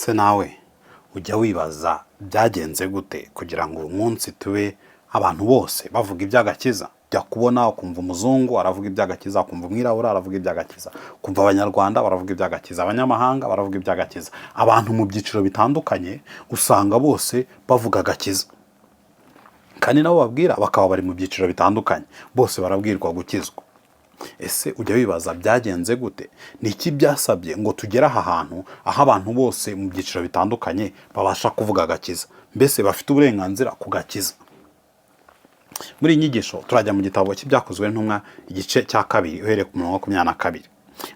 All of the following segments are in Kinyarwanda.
Se nawe ujya wibaza byagenze gute kugira ngo uyu munsi tube abantu bose bavuga iby'agakiza? Ujya kubona ukumva umuzungu aravuga iby'agakiza, ukumva umwirabura aravuga iby'agakiza, ukumva Abanyarwanda baravuga iby'agakiza, abanyamahanga baravuga iby'agakiza. Abantu mu byiciro bitandukanye usanga bose bavuga agakiza, kandi nabo babwira bakaba bari mu byiciro bitandukanye, bose barabwirwa gukizwa. Ese ujya wibaza byagenze gute? Ni iki byasabye ngo tugere aha hantu aho abantu bose mu byiciro bitandukanye babasha kuvuga agakiza, mbese bafite uburenganzira ku gakiza? Muri iyi nyigisho turajya mu gitabo cy'Ibyakozwe n'Intumwa, igice cya 2, uhereye ku murongo wa 22,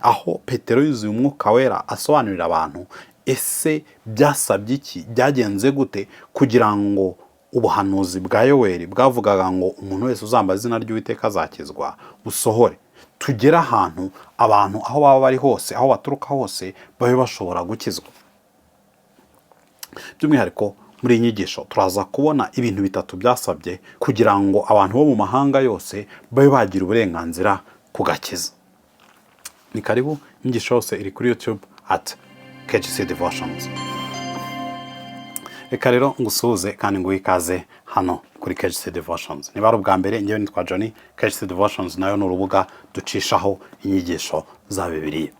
aho Petero yuzuye Umwuka Wera asobanurira abantu ese byasabye iki, byagenze gute kugira ngo ubuhanuzi bwa Yoweri bwavugaga ngo umuntu wese uzambaza izina ry'Uwiteka azakizwa busohore, tugere ahantu abantu aho baba bari hose, aho baturuka hose, babe bashobora gukizwa. By'umwihariko muri iyi nyigisho turaza kubona ibintu bitatu byasabye kugira ngo abantu bo mu mahanga yose babe bagira uburenganzira ku gakiza. Ni karibu, inyigisho yose iri kuri YouTube @KGCDevotions. Reka rero ngusuhuze kandi nguhe ikaze hano kuri KGC Devotions. Niba ari ubwa mbere, ngewe nitwa Johnny. KGC Devotions nayo ni urubuga ducishaho inyigisho za Bibiliya.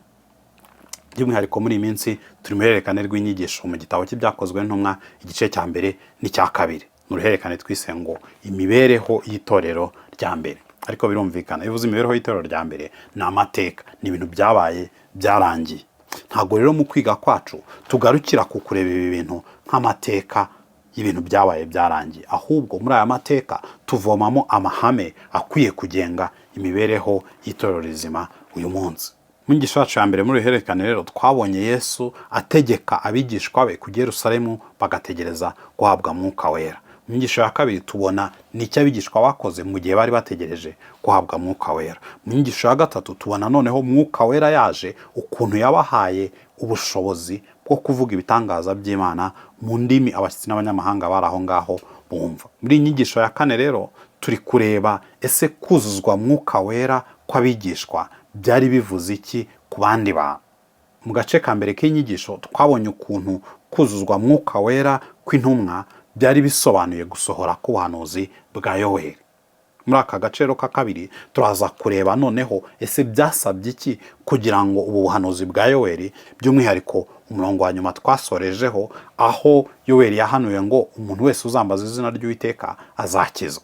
By'umwihariko muri iyi minsi turi mu ruhererekane rw'inyigisho mu gitabo cy'Ibyakozwe n'Intumwa, igice cya mbere n'icya kabiri. Ni uruhererekane twise ngo imibereho y'itorero rya mbere. Ariko birumvikana, iyo uvuze imibereho y'itorero rya mbere, ni amateka, ni ibintu byabaye byarangiye. Ntabwo rero mu kwiga kwacu tugarukira ku kureba ibi bintu nk'amateka y'ibintu byabaye byarangiye, ahubwo muri aya mateka tuvomamo amahame akwiye kugenga imibereho y'itorero rizima uyu munsi. Mu nyigisho yacu ya mbere muri ruhererekane rero, twabonye Yesu ategeka abigishwa be kujya i Yerusalemu bagategereza guhabwa Mwuka Wera. Mu nyigisho ya kabiri tubona n'icyo abigishwa bakoze mu gihe bari bategereje guhabwa Mwuka Wera. Mu nyigisho ya gatatu tubona noneho Mwuka Wera yaje, ukuntu yabahaye ubushobozi bwo kuvuga ibitangaza by'Imana mu ndimi abashyitsi n'abanyamahanga bari aho ngaho bumva. Muri iyi nyigisho ya kane rero turi kureba ese kuzuzwa Mwuka Wera kw'abigishwa byari bivuze iki ku bandi bantu. Mu gace ka mbere k'inyigisho twabonye ukuntu kuzuzwa Mwuka Wera kw'intumwa byari bisobanuye gusohora k'ubuhanuzi bwa Yoweri. Muri aka gace rero ka kabiri turaza kureba noneho ese byasabye iki kugira ngo ubu buhanuzi bwa Yoweri, by'umwihariko umurongo wa nyuma twasorejeho, aho Yoweri yahanuye ngo umuntu wese uzambaza izina ry'Uwiteka azakizwa,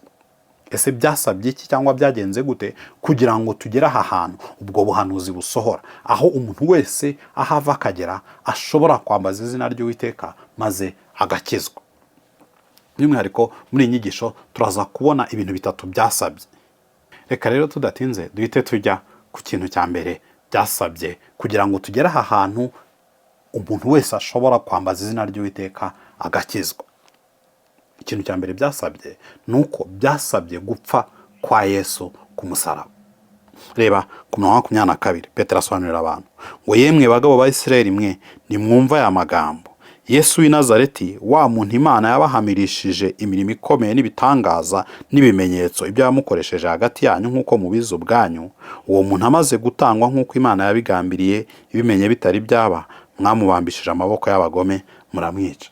ese byasabye iki cyangwa byagenze gute kugira ngo tugere aha hantu ubwo buhanuzi busohora, aho umuntu wese aho ava akagera ashobora kwambaza izina ry'Uwiteka maze agakizwa? By'umwihariko muri iyi nyigisho turaza kubona ibintu bitatu byasabye. Reka rero tudatinze duhite tujya ku kintu cya mbere byasabye kugira ngo tugere aha hantu umuntu wese ashobora kwambaza izina ry'Uwiteka agakizwa. Ikintu cya mbere byasabye ni uko byasabye gupfa kwa Yesu ku musaraba. Reba ku murongo wa 22, Petero asobanurira abantu ngo: "Yemwe bagabo ba Isirayeli mwe, nimwumva aya magambo: Yesu w'i Nazareti, wa muntu Imana yabahamirishije imirimo ikomeye n'ibitangaza n'ibimenyetso, ibyo yamukoresheje hagati yanyu nk'uko mubizi ubwanyu, uwo muntu amaze gutangwa nk'uko Imana yabigambiriye ibimenye bitari byaba, mwamubambishije amaboko y'abagome muramwica."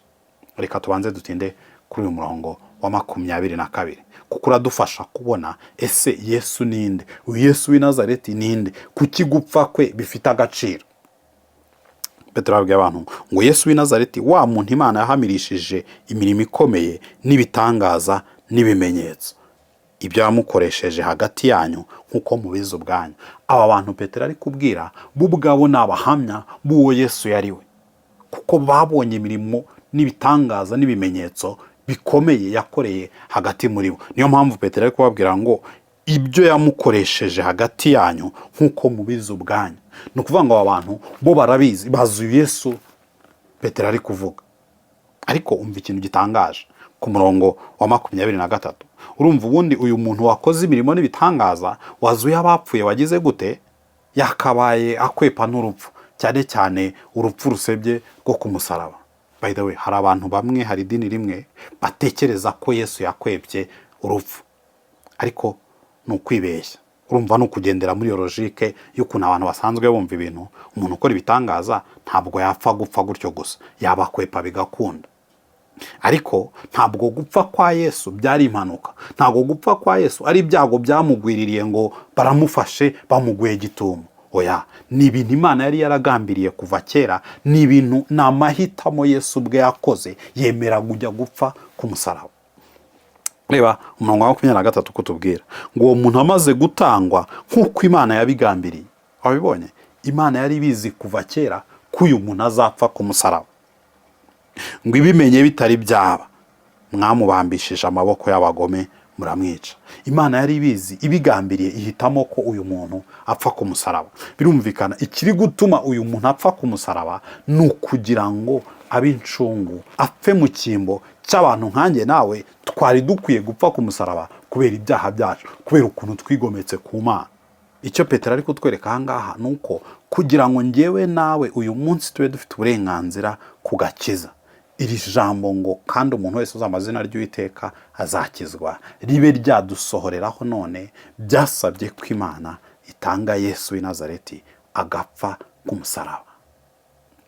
Reka tubanze dutinde kuri uyu murongo wa 22, kuko uradufasha kubona ese Yesu ninde, uyu Yesu w'i Nazareti ninde, kuki gupfa kwe bifite agaciro. Petero ababwiye abantu ngo: "Yesu w'i Nazareti, wa muntu Imana yahamirishije imirimo ikomeye n'ibitangaza n'ibimenyetso, ibyo yamukoresheje hagati yanyu nk'uko mubizi ubwanyu." Aba bantu Petero ari kubwira bo ubwabo ni abahamya b'uwo Yesu yari we, kuko babonye imirimo n'ibitangaza n'ibimenyetso bikomeye yakoreye hagati muri bo. Niyo mpamvu Petero ari kubabwira ngo ibyo yamukoresheje hagati yanyu nk'uko mubizi ubwanyu. Ni ukuvuga ngo aba bantu bo barabizi, bazi uyu Yesu Petero ari kuvuga. Ariko umva ikintu gitangaje ku murongo wa 23. Urumva ubundi uyu muntu wakoze imirimo n'ibitangaza, wazuye abapfuye, wagize gute, yakabaye akwepa n'urupfu, cyane cyane urupfu rusebye rwo ku musaraba. By the way, hari abantu bamwe, hari idini rimwe batekereza ko Yesu yakwebye urupfu, ariko ni ukwibeshya. Urumva ni ukugendera muri iyo logique y'ukuntu abantu basanzwe bumva ibintu. Umuntu ukora ibitangaza ntabwo yapfa gupfa gutyo gusa, yabakwepa bigakunda. Ariko ntabwo gupfa kwa Yesu byari impanuka, ntabwo gupfa kwa Yesu ari ibyago byamugwiririye ngo baramufashe bamuguye gitumo. Oya, ni ibintu Imana yari yaragambiriye kuva kera, ni ibintu, ni amahitamo Yesu ubwe yakoze, yemera kujya gupfa ku musaraba. Reba umurongo wa 23 kutubwira ngo uwo muntu amaze gutangwa nk'uko Imana yabigambiriye. Wabibonye? Imana yari ibizi kuva kera ko uyu muntu azapfa ku musaraba. Ngo ibimenye bitari byaba, mwamubambishije amaboko y'abagome, muramwica. Imana yari ibizi, ibigambiriye, ihitamo ko uyu muntu apfa ku musaraba. Birumvikana, ikiri gutuma uyu muntu apfa ku musaraba ni ukugira ngo abe incungu, apfe mu cyimbo cy'abantu nkanjye nawe twari dukwiye gupfa ku musaraba kubera ibyaha byacu, kubera ukuntu twigometse ku Mana. Icyo Petero ari kutwereka aha ngaha ni uko kugira ngo ngewe nawe uyu munsi tube dufite uburenganzira ku gakiza, iri jambo ngo "kandi umuntu wese uzi amazina ry'Uwiteka azakizwa" ribe ryadusohoreraho none, byasabye ko Imana itanga Yesu w'i Nazareti agapfa ku musaraba.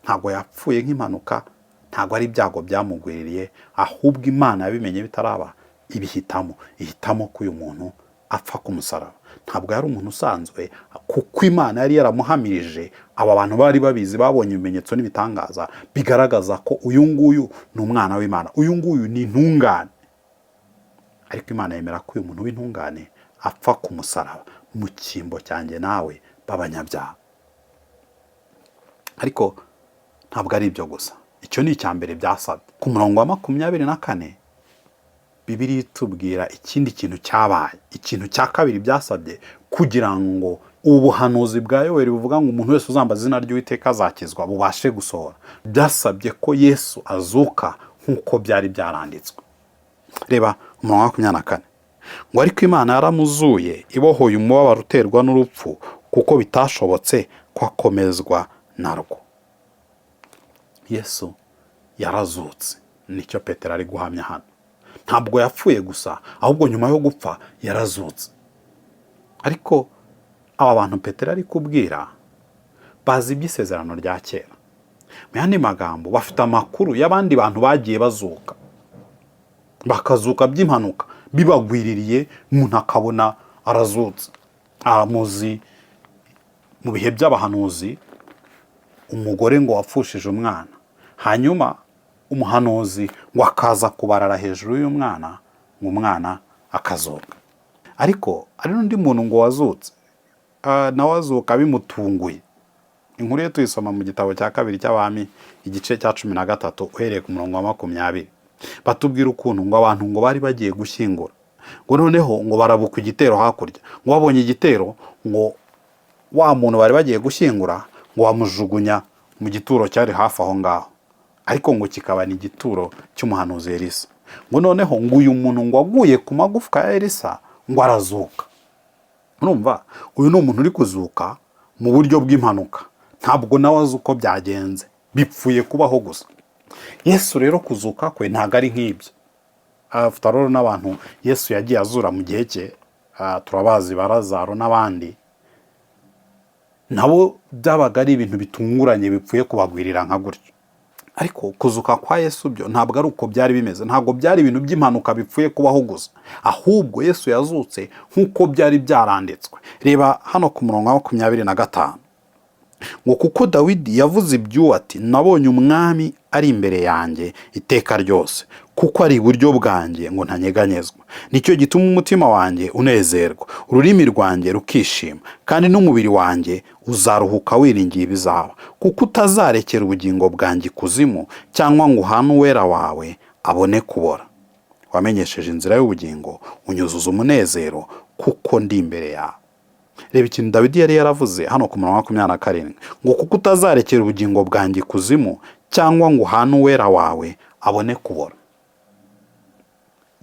Ntabwo yapfuye nk'impanuka, ntabwo ari ibyago byamugwiririye, ahubwo Imana yabimenye bitaraba, ibihitamo, ihitamo ko uyu muntu apfa ku musaraba. Ntabwo yari umuntu usanzwe, kuko Imana yari yaramuhamirije. Aba bantu bari babizi, babonye ibimenyetso n'ibitangaza bigaragaza ko uyu nguyu ni umwana w'Imana, uyu nguyu ni intungane. Ariko Imana yemera ko uyu muntu w'intungane apfa ku musaraba mu cyimbo cyanjye nawe b'abanyabyaha. Ariko ntabwo ari ibyo gusa, icyo ni icya mbere byasabye. Ku murongo wa 24, Bibiliya itubwira ikindi kintu cyabaye, ikintu cya kabiri byasabye kugira ngo ubuhanuzi bwa Yoweri buvuga ngo "umuntu wese uzambaza izina ry'Uwiteka azakizwa" bubashe gusohora. Byasabye ko Yesu azuka nk'uko byari byaranditswe. Reba umurongo wa 24 ngo: "Ariko Imana yaramuzuye, ibohoye umubabaro uterwa n'urupfu, kuko bitashobotse ko akomezwa narwo." Yesu yarazutse, nicyo Petero ari guhamya hano. Ntabwo yapfuye gusa, ahubwo nyuma yo gupfa yarazutse. Ariko aba bantu Petero ari kubwira bazi iby'isezerano rya kera. Mu yandi magambo, bafite amakuru y'abandi bantu bagiye bazuka, bakazuka by'impanuka, bibagwiririye, umuntu akabona arazutse. Muzi mu bihe by'abahanuzi umugore ngo wapfushije umwana, hanyuma umuhanuzi ngo akaza kubarara hejuru y'umwana, ngo umwana akazuka. Ariko hari n'undi muntu ngo wazutse, nawe azuka bimutunguye. Inkuru ye tuyisoma mu gitabo cya kabiri cy'Abami, igice cya 13, uhereye ku murongo wa 20. Batubwira ukuntu ngo abantu ngo bari bagiye gushyingura, ngo noneho ngo barabuka igitero hakurya, ngo babonye igitero, ngo wa muntu bari bagiye gushyingura ngo bamujugunya mu gituro cyari hafi aho ngaho, ariko ngo kikaba ni igituro cy'umuhanuzi Elisa. Ngo noneho ngo uyu muntu ngo aguye ku magufwa ya Elisa, ngo arazuka. Urumva, uyu ni umuntu uri kuzuka mu buryo bw'impanuka, ntabwo nawe azi uko byagenze, bipfuye kubaho gusa. Yesu rero kuzuka kwe ntabwo ari nk'ibyo. Afite rero n'abantu Yesu yagiye azura mu gihe cye, turabazi, ba Lazaro n'abandi, nabo byabaga ari ibintu bitunguranye bipfuye kubagwirira nka gutyo. Ariko kuzuka kwa Yesu byo ntabwo ari uko byari bimeze, ntabwo byari ibintu by'impanuka bipfuye kubaho gusa, ahubwo Yesu yazutse nk'uko byari byaranditswe. Reba hano ku murongo wa 25 ngo: "Kuko Dawidi yavuze iby'uwo ati: 'Nabonye Umwami ari imbere yanjye iteka ryose, kuko ari iburyo bwanjye ngo ntanyeganyezwa. Nicyo gituma umutima wanjye unezerwa, ururimi rwanjye rukishima, kandi n'umubiri wanjye uzaruhuka wiringiye ibizaba, kuko utazarekera ubugingo bwanjye ikuzimu, cyangwa ngo uhane Uwera wawe abone kubora. Wamenyesheje inzira y'ubugingo, unyuzuza umunezero kuko ndi imbere yawe.'" Reba ikintu Dawidi yari yaravuze hano ku murongo wa 27 ngo: "Kuko utazarekera ubugingo bwanjye ikuzimu, cyangwa ngo uhane Uwera wawe abone kubora."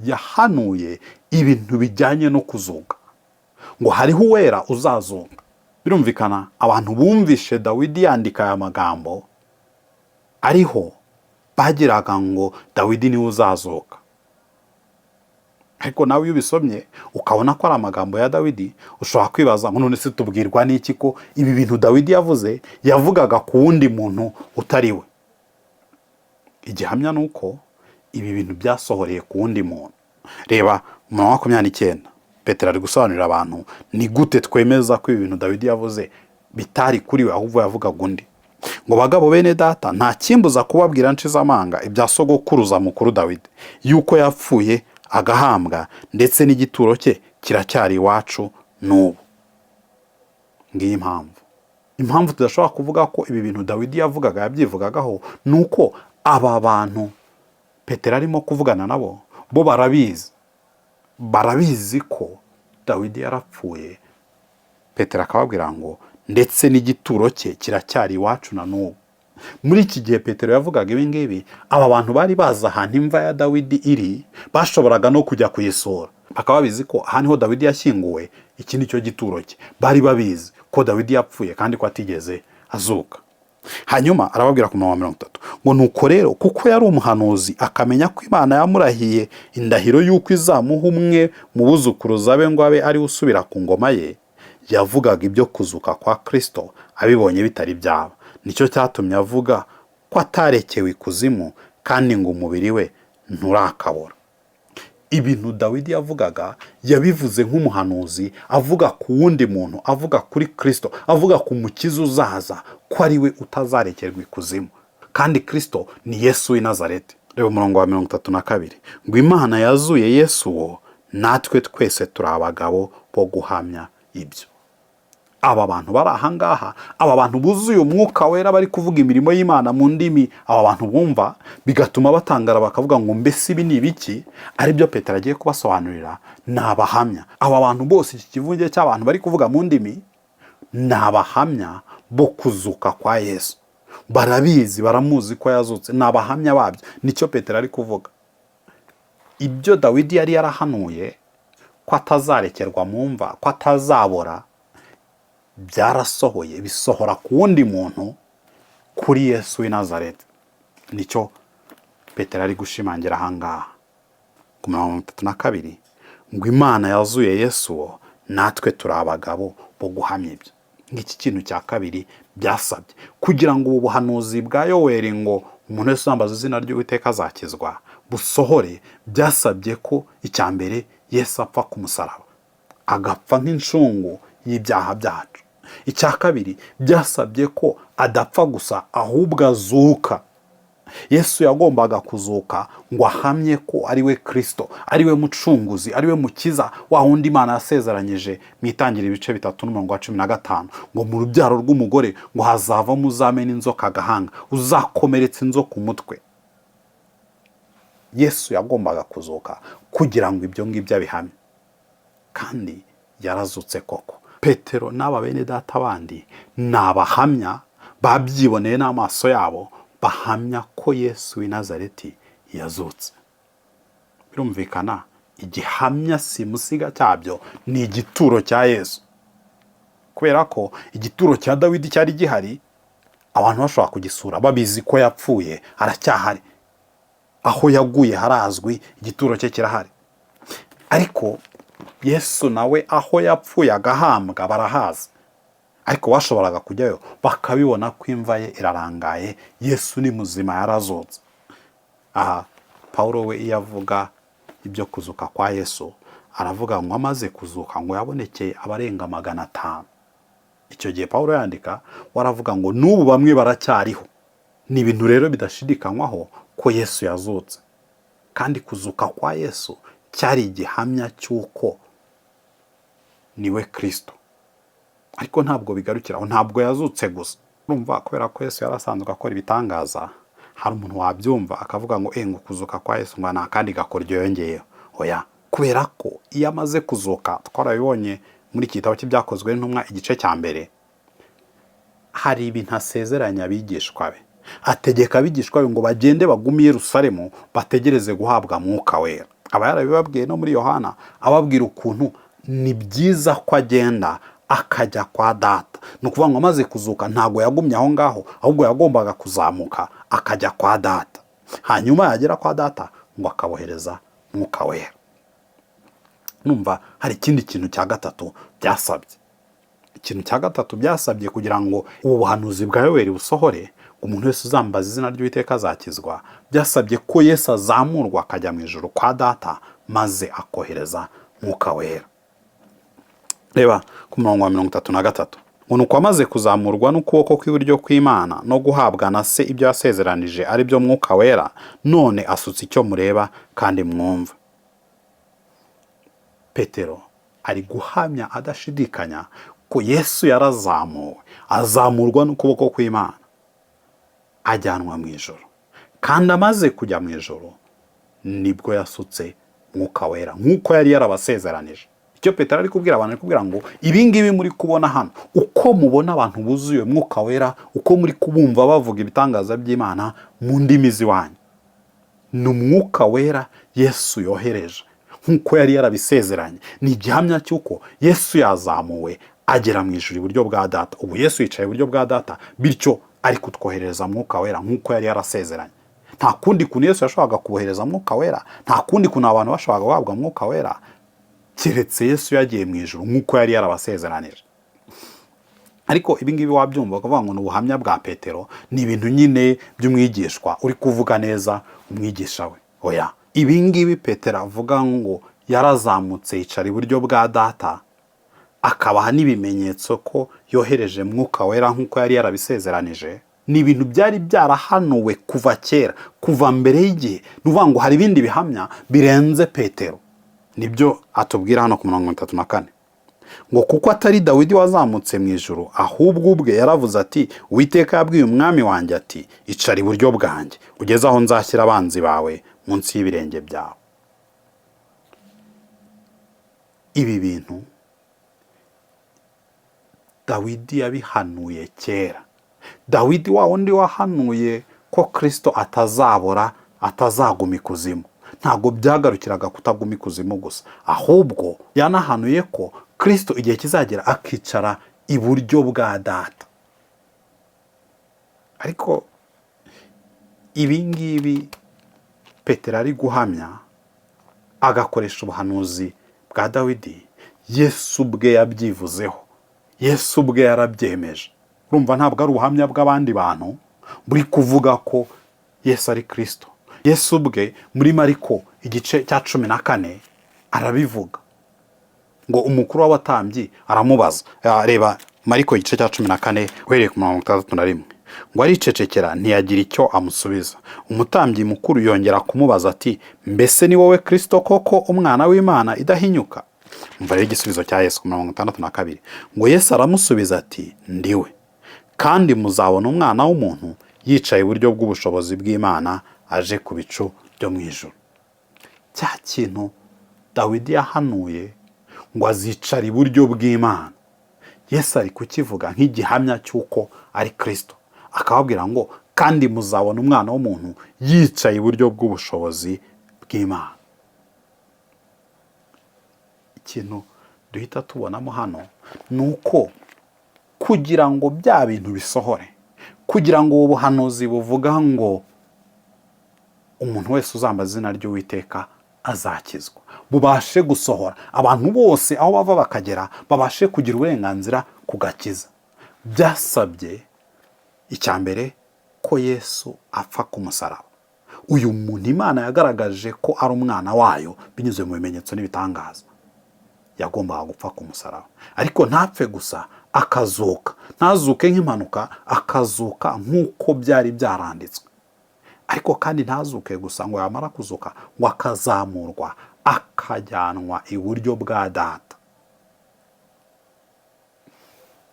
Yahanuye ibintu bijyanye no kuzuka, ngo hariho Uwera uzazuka. Birumvikana, abantu bumvishe Dawidi yandika aya magambo ariho bagiraga ngo Dawidi niwe uzazuka. Ariko nawe iyo ubisomye ukabona ko ari amagambo ya Dawidi, ushobora kwibaza ngo: "None se tubwirwa n'iki ko ibi bintu Dawidi yavuze yavugaga ku wundi muntu utari we?" Igihamya ni uko ibi bintu byasohoreye ku wundi muntu. Reba umurongo wa 29. Petero ari gusobanurira abantu ni gute twemeza ko ibi bintu Dawidi yavuze bitari kuri we, ahubwo yavugaga undi. Ngo: "Bagabo bene data, nta kimbuza kubabwira nshize amanga ibya sogokuruza mukuru Dawidi, yuko yapfuye agahambwa, ndetse n'igituro cye kiracyari iwacu n'ubu." Ngiyi impamvu tudashobora kuvuga ko ibi bintu Dawidi yavugaga yabyivugagaho, ni uko aba bantu Petero arimo kuvugana nabo bo barabizi, barabizi ko Dawidi yarapfuye. Petero akababwira ngo ndetse n'igituro cye kiracyari iwacu na n'ubu. Muri iki gihe Petero yavugaga ibi ngibi, aba bantu bari bazi ahantu imva ya Dawidi iri, bashoboraga no kujya kuyisura, bakaba babizi ko aha niho Dawidi yashyinguwe, iki ni cyo gituro cye. Bari babizi ko Dawidi yapfuye kandi ko atigeze azuka. Hanyuma arababwira ku murongo wa 30 ngo: "Nuko rero kuko yari umuhanuzi, akamenya ko Imana yamurahiye indahiro y'uko izamuha umwe mu buzukuruza be ngo abe ariwe usubira ku ngoma ye, yavugaga ibyo kuzuka kwa Kirisito abibonye bitari byaba. Nicyo cyatumye avuga ko atarekewe ikuzimu, kandi ngo umubiri we nturakabora." Ibintu Dawidi yavugaga yabivuze nk'umuhanuzi, avuga ku wundi muntu, avuga kuri Kirisito, avuga ku mukiza uzaza, ko ari we utazarekerwa ikuzimu, kandi Kirisito ni Yesu w'i Nazareti. Reba umurongo wa 32 ngo: "Imana yazuye Yesu wo, natwe twese turi abagabo bo guhamya ibyo." Aba bantu bari ahangaha, aba bantu buzuye Umwuka Wera, bari kuvuga imirimo y'Imana mu ndimi aba bantu bumva, bigatuma batangara bakavuga ngo: "Mbese ibi ni ibiki?" Aribyo Petero agiye kubasobanurira. Ni abahamya aba bantu bose, iki kivunge cy'abantu bari kuvuga mu ndimi ni abahamya bo kuzuka kwa Yesu. Barabizi, baramuzi ko yazutse, ni abahamya babyo. Nicyo Petero ari kuvuga. Ibyo Dawidi yari yarahanuye ko atazarekerwa mu mva, ko atazabora, byarasohoye, bisohora ku wundi muntu, kuri Yesu w'i Nazareti. Nicyo Petero ari gushimangira ahangaha ku 32 ngo: "Imana yazuye Yesu wo, natwe turi abagabo bo guhamya ibyo." Ngiki kintu cya kabiri byasabye kugira ngo ubu buhanuzi bwa Yoweri ngo "umuntu wese uzambaza izina ry'Uwiteka azakizwa" busohore, byasabye ko icya mbere Yesu apfa ku musaraba, agapfa nk'incungu y'ibyaha byacu. Icya kabiri, byasabye ko adapfa gusa, ahubwo azuka. Yesu yagombaga kuzuka ngo ahamye ko ari we Kirisito, ari we mucunguzi, ari we mukiza, wa wundi Imana yasezeranyije mu Itangira ibice 3 n'umurongo wa 15, ngo mu rubyaro rw'umugore ngo hazavamo uzamena inzoka agahanga, uzakomeretsa inzoka umutwe. Yesu yagombaga kuzuka kugira ngo ibyo ngibyo abihamye, kandi yarazutse koko. Petero n'aba bene data bandi ni abahamya babyiboneye n'amaso yabo, bahamya ko Yesu w'i Nazareti yazutse. Birumvikana, igihamya simusiga cyabyo ni igituro cya Yesu, kubera ko igituro cya Dawidi cyari gihari, abantu bashobora kugisura, babizi ko yapfuye, aracyahari, aho yaguye harazwi, igituro cye kirahari. Ariko Yesu nawe aho yapfuye agahambwa barahazi, ariko bashoboraga kujyayo bakabibona ko imva ye irarangaye, Yesu ni muzima, yarazutse. Aha Paul we iyo avuga ibyo kuzuka kwa Yesu, aravuga ngo amaze kuzuka ngo yabonekeye abarenga 500. Icyo gihe Paul yandika, waravuga ngo n'ubu bamwe baracyariho. Ni ibintu rero bidashidikanywaho ko Yesu yazutse, kandi kuzuka kwa Yesu cyari igihamya cy'uko niwe Kirisito. Ariko ntabwo bigarukira aho, ntabwo yazutse gusa. Urumva, kubera ko Yesu yari asanzwe akora ibitangaza, hari umuntu wabyumva akavuga ngo ngo kuzuka kwa Yesu ngo ni akandi gakoryo yongeyeho. Oya, kubera ko iyo amaze kuzuka, twarabibonye muri iki gitabo cy'Ibyakozwe n'Intumwa igice cya mbere, hari ibintu asezeranya abigishwa be. Ategeka abigishwa be ngo bagende bagume i Yerusalemu bategereze guhabwa Mwuka Wera. Aba yarabibabwiye no muri Yohana, ababwira ukuntu ni byiza ko agenda akajya kwa Data. Ni ukuvuga ngo amaze kuzuka ntabwo yagumye aho ngaho, ahubwo yagombaga kuzamuka akajya kwa Data, hanyuma yagera kwa Data ngo akabohereza Mwuka Wera. Numva hari ikindi kintu cya gatatu byasabye. Ikintu cya gatatu byasabye kugira ngo ubu buhanuzi bwa Yoweri busohore, umuntu wese uzambaza izina ry'Uwiteka azakizwa, byasabye ko Yesu azamurwa akajya mu ijuru kwa Data, maze akohereza Mwuka Wera. Reba ku murongo wa 33 ngo: "Nuko amaze kuzamurwa n'ukuboko kw'iburyo kw'Imana no guhabwa na Se ibyo yasezeranije, ari byo Mwuka Wera, none asutse icyo mureba kandi mwumva." Petero ari guhamya adashidikanya ko Yesu yarazamuwe, azamurwa n'ukuboko kw'Imana, ajyanwa mu ijoro, kandi amaze kujya mu ijoro nibwo yasutse Mwuka Wera nk'uko yari yarabasezeranije. Icyo Petero ari kubwira abantu, ari kubwira ngo ibi ngibi muri kubona hano, uko mubona abantu buzuye Mwuka Wera, uko muri kubumva bavuga ibitangaza by'Imana mu ndimi z'iwanyu, ni Umwuka Wera Yesu yohereje nk'uko yari yarabisezeranye. Ni igihamya cy'uko Yesu yazamuwe agera mu ijuru iburyo bwa Data. Ubu Yesu yicaye iburyo bwa Data, bityo ari kutwoherereza Mwuka Wera nk'uko yari yarasezeranye. Nta kundi kuntu Yesu yashoboraga kubohereza Mwuka Wera, nta kundi kuntu abantu bashoboraga guhabwa Mwuka Wera, keretse Yesu yagiye mu ijuru nk'uko yari yarabasezeranije. Ariko ibi ngibi wabyumva bakavuga ngo ni ubuhamya bwa Petero, ni ibintu nyine by'umwigishwa uri kuvuga neza umwigisha we. Oya, ibi ngibi Petero avuga ngo yarazamutse yicara iburyo bwa Data, akabaha n'ibimenyetso ko yohereje Mwuka Wera nk'uko yari yarabisezeranije, ni ibintu byari byarahanuwe kuva kera, kuva mbere y'igihe. Ni ukuvuga ngo hari ibindi bihamya birenze Petero. Nibyo atubwira hano ku 34 ngo: "Kuko atari Dawidi wazamutse mu ijuru, ahubwo ubwe yaravuze ati: 'Uwiteka yabwiye Umwami wanjye ati: Icara iburyo bwanjye ugeze aho nzashyira abanzi bawe munsi y'ibirenge byawe.'" Ibi bintu Dawidi yabihanuye kera. Dawidi wa wundi wahanuye ko Kirisito atazabora, atazaguma ikuzimu. Ntabwo byagarukiraga kutaguma ikuzimu gusa, ahubwo yanahanuye ko Kirisito igihe kizagera akicara iburyo bwa Data. Ariko ibi ngibi Petero ari guhamya agakoresha ubuhanuzi bwa Dawidi, Yesu ubwe yabyivuzeho, Yesu ubwe yarabyemeje. Urumva ntabwo ari ubuhamya bw'abandi bantu buri kuvuga ko Yesu ari Kirisito. Yesu ubwe muri Mariko igice cya 14 arabivuga ngo umukuru w'abatambyi aramubaza. Reba Mariko igice cya 14 uhereye ku 61 ngo: "Aricecekera, ntiyagira icyo amusubiza. Umutambyi mukuru yongera kumubaza ati: 'Mbese ni wowe Kirisito koko, Umwana w'Imana idahinyuka?'" Umva rero igisubizo cya Yesu ku 62 ngo: "Yesu aramusubiza ati: 'Ndiwe, kandi muzabona Umwana w'umuntu yicaye iburyo bw'ubushobozi bw'Imana, aje ku bicu byo mu ijuru.'" Cya kintu Dawidi yahanuye ngo azicara iburyo bw'Imana, Yesu ari kukivuga nk'igihamya cy'uko ari Kirisito, akababwira ngo: "Kandi muzabona Umwana w'umuntu yicaye iburyo bw'ubushobozi bw'Imana." Ikintu duhita tubonamo hano ni uko kugira ngo bya bintu bisohore, kugira ngo ubu buhanuzi buvuga ngo umuntu wese uzambaza izina ry'Uwiteka azakizwa bubashe gusohora, abantu bose aho bava bakagera babashe kugira uburenganzira ku gakiza, byasabye icya mbere ko Yesu apfa ku musaraba. Uyu muntu Imana yagaragaje ko ari Umwana wayo binyuze mu bimenyetso n'ibitangaza, yagombaga gupfa ku musaraba, ariko ntapfe gusa, akazuka. Ntazuke nk'impanuka, akazuka nk'uko byari byaranditswe. Ariko kandi ntazuke gusa, ngo yamara kuzuka ngo akazamurwa akajyanwa iburyo bwa Data.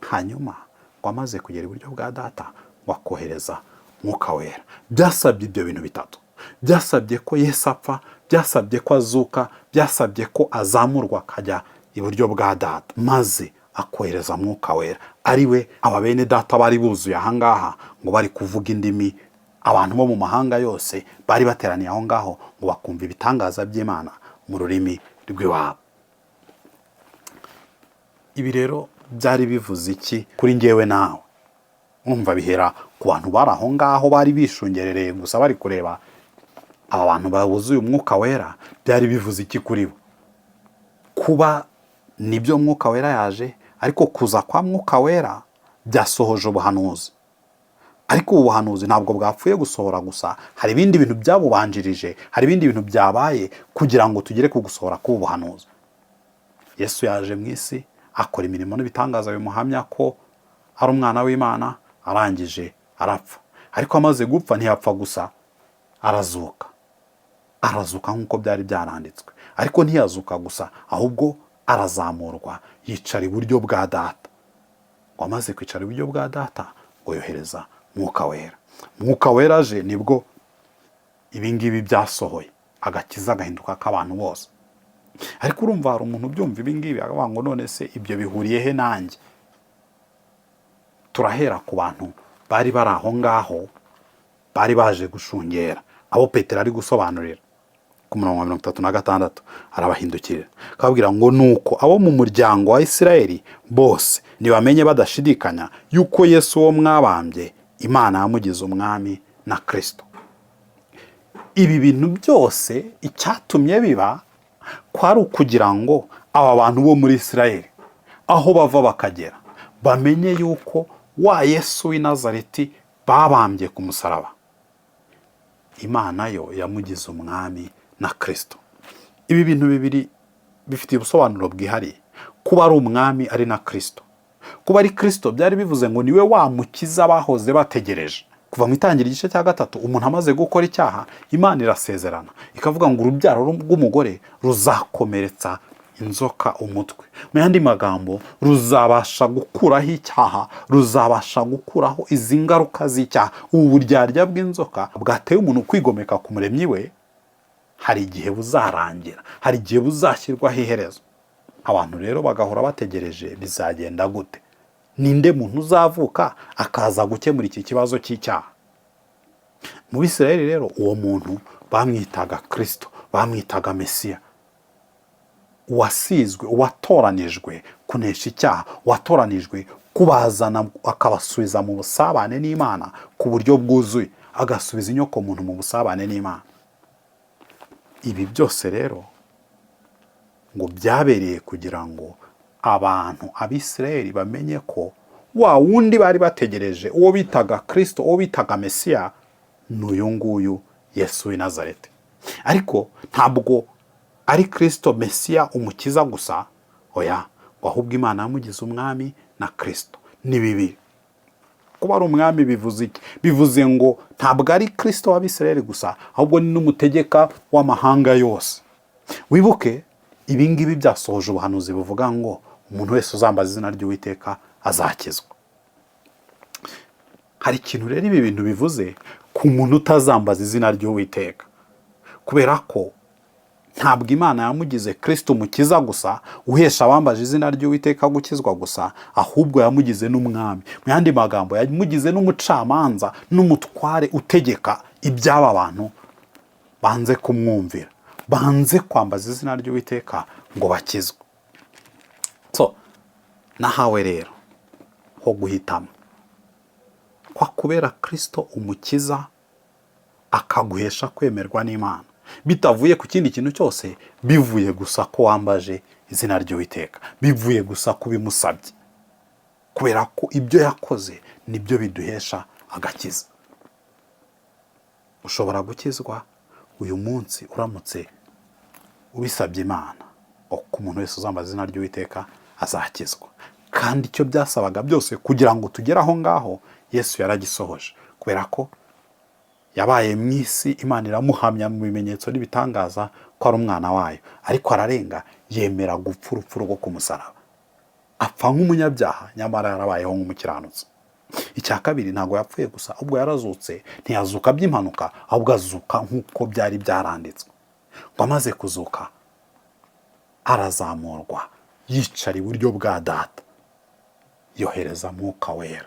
Hanyuma ngo amaze kugera iburyo bwa Data, ngo akohereza Mwuka Wera. Byasabye ibyo bintu bitatu: byasabye ko Yesu apfa, byasabye ko azuka, byasabye ko azamurwa akajya iburyo bwa Data, maze akohereza Mwuka Wera, ari we aba bene Data bari buzuye ahangaha ngo bari kuvuga indimi. Abantu bo mu mahanga yose bari bateraniye aho ngaho ngo bakumva ibitangaza by'Imana mu rurimi rw'iwabo. Ibi rero byari bivuze iki kuri njyewe nawe? Urumva bihera ku bantu bari aho ngaho, bari bishungerereye gusa bari kureba aba bantu buzuye Umwuka Wera. Byari bivuze iki kuri bo? Kuba nibyo Mwuka Wera yaje, ariko kuza kwa Mwuka Wera byasohoje ubuhanuzi. Ariko ubu buhanuzi ntabwo bwapfuye gusohora gusa, hari ibindi bintu byabubanjirije, hari ibindi bintu byabaye kugira ngo tugere ku gusohora k'ubu buhanuzi. Yesu yaje mu isi, akora imirimo n'ibitangaza bimuhamya ko ari umwana w'Imana, arangije arapfa. Ariko amaze gupfa ntiyapfa gusa, arazuka. Arazuka nk'uko byari byaranditswe. Ariko ntiyazuka gusa, ahubwo arazamurwa, yicara iburyo bwa Data. Ngo amaze kwicara iburyo bwa Data, ngo yohereza Mwuka Wera. Mwuka Wera aje, nibwo ibi ngibi byasohoye, agakiza gahinduka k'abantu bose. Ariko urumva hari umuntu ubyumva ibi ngibi akavuga ngo: "None se ibyo bihuriye he nanjye?" Turahera ku bantu bari bari aho ngaho, bari baje gushungera, abo Petero ari gusobanurira. Ku murongo wa 36 arabahindukirira akababwira ngo: "Nuko abo mu muryango wa Isirayeli bose ntibamenye badashidikanya yuko Yesu wo mwabambye, Imana yamugize umwami na Kirisito." Ibi bintu byose icyatumye biba kwari ukugira ngo aba bantu bo muri Isirayeli, aho bava bakagera, bamenye yuko wa Yesu w'i Nazareti babambye ku musaraba, Imana yo yamugize umwami na Kirisito. Ibi bintu bibiri bifitiye ubusobanuro bwihariye: kuba ari umwami, ari na Kirisito. Kuba ari Kirisito byari bivuze ngo niwe wa mukiza bahoze bategereje. Kuva mu itangira igice cya 3, umuntu amaze gukora icyaha, Imana irasezerana ikavuga ngo urubyaro rw'umugore ruzakomeretsa inzoka umutwe. Mu yandi magambo, ruzabasha gukuraho icyaha, ruzabasha gukuraho izi ngaruka z'icyaha, ubu buryarya bw'inzoka bwateye umuntu kwigomeka ku Muremyi we. Hari igihe buzarangira, hari igihe buzashyirwaho iherezo. Abantu rero bagahora bategereje: bizagenda gute? Ninde muntu uzavuka akaza gukemura iki kibazo cy'icyaha mu Bisirayeli? Rero uwo muntu bamwitaga Kirisito, bamwitaga Mesiya, uwasizwe, uwatoranijwe kunesha icyaha, uwatoranijwe kubazana akabasubiza mu busabane n'Imana ku buryo bwuzuye, agasubiza inyoko muntu mu busabane n'Imana. Ibi byose rero ngo byabereye kugira ngo abantu, Abisirayeli, bamenye ko wa wundi bari bategereje, uwo bitaga Kirisito, uwo bitaga Mesiya, ni uyu nguyu Yesu w'i Nazareti. Ariko ntabwo ari Kirisito, Mesiya, umukiza gusa, oya, ngo ahubwo Imana yamugize umwami na Kirisito. Ni bibiri. Kuba ari umwami bivuze iki? Bivuze ngo ntabwo ari Kirisito w'Abisirayeli gusa, ahubwo ni n'umutegeka w'amahanga yose. Wibuke, ibi ngibi byasohoje ubuhanuzi buvuga ngo umuntu wese uzambaza izina ry'Uwiteka azakizwa. Hari ikintu rero ibi bintu bivuze ku muntu utazambaza izina ry'Uwiteka, kubera ko ntabwo Imana yamugize Kirisito umukiza gusa, uhesha abambaje izina ry'Uwiteka gukizwa gusa, ahubwo yamugize n'umwami. Mu yandi magambo, yamugize n'umucamanza n'umutware utegeka iby'aba bantu banze kumwumvira, banze kwambaza izina ry'Uwiteka ngo bakizwe. So nahawe rero ho guhitamo kwa kubera Kirisito umukiza, akaguhesha kwemerwa n'Imana bitavuye ku kindi kintu cyose, bivuye gusa ko wambaje izina ry'Uwiteka, bivuye gusa ko bimusabye, kubera ko ibyo yakoze nibyo biduhesha agakiza. Ushobora gukizwa uyu munsi uramutse ubisabye Imana. Ko umuntu wese uzambaza izina ry'Uwiteka azakizwa. Kandi icyo byasabaga byose kugira ngo tugere aho ngaho, Yesu yaragisohoje, kubera ko yabaye mu isi, Imana iramuhamya mu bimenyetso n'ibitangaza ko ari umwana wayo. Ariko ararenga, yemera gupfa urupfu rwo ku musaraba, apfa nk'umunyabyaha, nyamara yarabayeho nk'umukiranutsi. Icya kabiri, ntabwo yapfuye gusa, ahubwo yarazutse. Ntiyazuka by'impanuka, ahubwo azuka nk'uko byari byaranditswe. Ngo amaze kuzuka arazamurwa, yicara iburyo bwa Data, yohereza Mwuka Wera.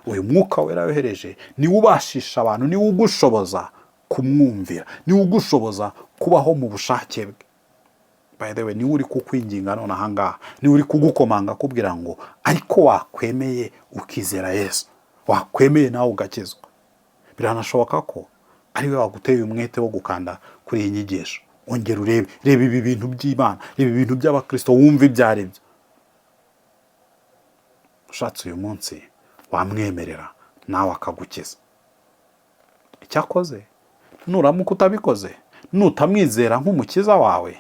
Uyu Mwuka Wera yohereje niwe ubashisha abantu, niwe ugushoboza kumwumvira, niwe ugushoboza kubaho mu bushake bwe. By the way, niwe uri kukwinginga none ahangaha, niwe uri kugukomanga akubwira ngo: "Ariko wakwemeye ukizera Yesu, wakwemeye nawe ugakizwa?" Biranashoboka ko ari we waguteye umwete wo gukanda kuri iyi nyigisho. Ongera urebe, reba ibi bintu by'Imana, reba ibintu by'Abakristo, wumve ibyo ari byo. Ushatse uyu munsi wamwemerera nawe akagukiza. Icyakoze nuramuka utabikoze, nutamwizera nk'umukiza wawe,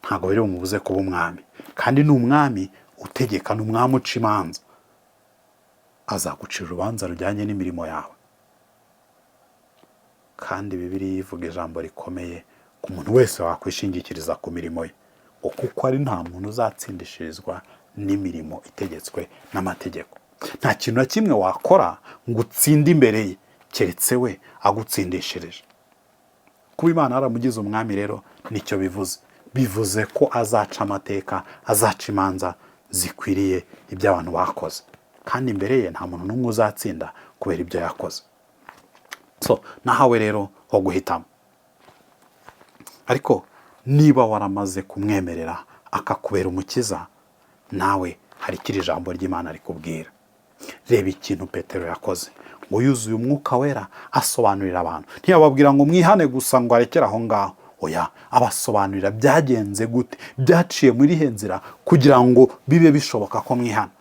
ntabwo biri bumubuze kuba umwami. Kandi ni umwami utegeka, ni umwami uca imanza, azagucira urubanza rujyanye n'imirimo yawe. Kandi Bibiliya ivuga ijambo rikomeye ku muntu wese wakwishingikiriza ku mirimo ye, ngo kuko ari nta muntu uzatsindishirizwa n'imirimo itegetswe n'amategeko. Nta kintu na kimwe wakora ngo utsinde imbere ye, keretse we agutsindishirije. Kuba Imana yaramugize umwami rero nicyo bivuze. Bivuze ko azaca amateka, azaca imanza zikwiriye ibyo abantu bakoze, kandi imbere ye nta muntu n'umwe uzatsinda kubera ibyo yakoze. So nahawe rero ho guhitamo. Ariko niba waramaze kumwemerera akakubera umukiza, nawe hari ikiri ijambo ry'Imana rikubwira. Reba ikintu Petero yakoze, ngo yuzuye Umwuka Wera, asobanurira abantu. Ntiyababwira ngo mwihane gusa ngo arekere aho ngaho. Oya, abasobanurira byagenze gute, byaciye muri ihe nzira kugira ngo bibe bishoboka ko mwihana.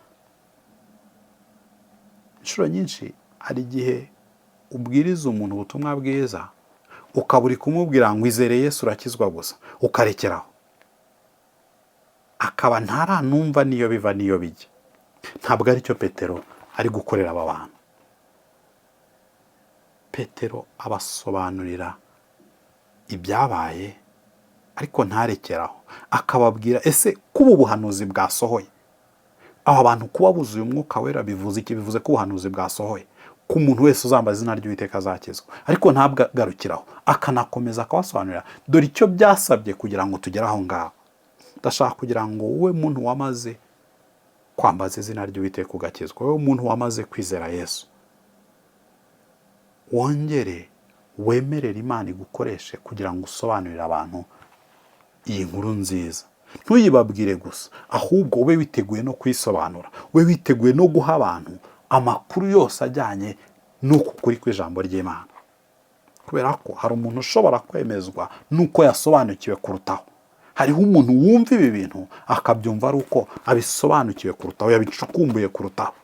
Inshuro nyinshi hari igihe ubwiriza umuntu ubutumwa bwiza, ukaba uri kumubwira ngo izere Yesu urakizwa gusa, ukarekeraho, akaba ntaranumva n'iyo biva n'iyo bijya. Ntabwo aricyo Petero ari gukorera aba bantu. Petero abasobanurira ibyabaye, ariko ntarekeraho, akababwira ese kuba ubuhanuzi bwasohoye, aba bantu kuba buzuye Umwuka Wera bivuze iki? Bivuze ko ubuhanuzi bwasohoye, ko umuntu wese uzambaza izina ry'Uwiteka azakizwa. Ariko ntabwo agarukiraho, akanakomeza akabasobanurira dore icyo byasabye kugira ngo tugere aho ngaho. Ndashaka kugira ngo wowe muntu wamaze kwambaza izina ry'Uwiteka ugakizwa, wowe muntu wamaze kwizera Yesu, wongere wemerere Imana igukoreshe kugira ngo usobanurire abantu iyi nkuru nziza. Ntuyibabwire gusa, ahubwo ube witeguye no kuyisobanura, ube witeguye no guha abantu amakuru yose ajyanye n'uku kuri kw'ijambo ry'Imana, kubera ko hari umuntu ushobora kwemezwa n'uko yasobanukiwe kurutaho. Hariho umuntu wumva ibi bintu akabyumva ari uko abisobanukiwe kurutaho, yabicukumbuye kurutaho.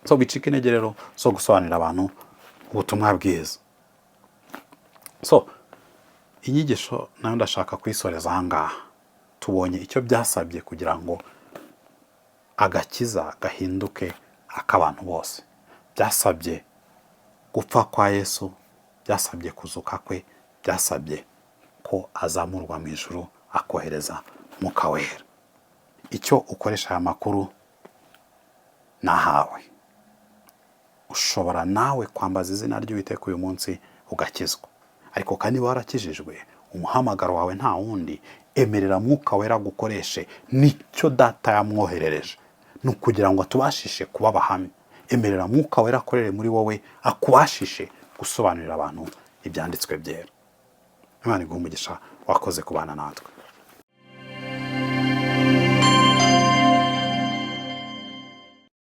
So wicika intege rero zo gusobanurira abantu ubutumwa bwiza. So inyigisho nayo ndashaka kuyisoreza aha ngaha. Tubonye icyo byasabye kugira ngo agakiza gahinduke ak'abantu bose. Byasabye gupfa kwa Yesu, byasabye kuzuka kwe, byasabye ko azamurwa mu ijuru akohereza Mwuka Wera. Icyo ukoresha aya makuru nahawe, ushobora nawe kwambaza izina ry'Uwiteka uyu munsi ugakizwa. Ariko kandi niba warakijijwe, umuhamagaro wawe nta wundi, emerera Mwuka Wera gukoreshe. Nicyo Data yamwoherereje, ni ukugira ngo atubashishe kuba abahamya. Emerera Mwuka Wera akorere muri wowe, akubashishe gusobanurira abantu ibyanditswe byera. Imana iguhe umugisha, wakoze kubana natwe.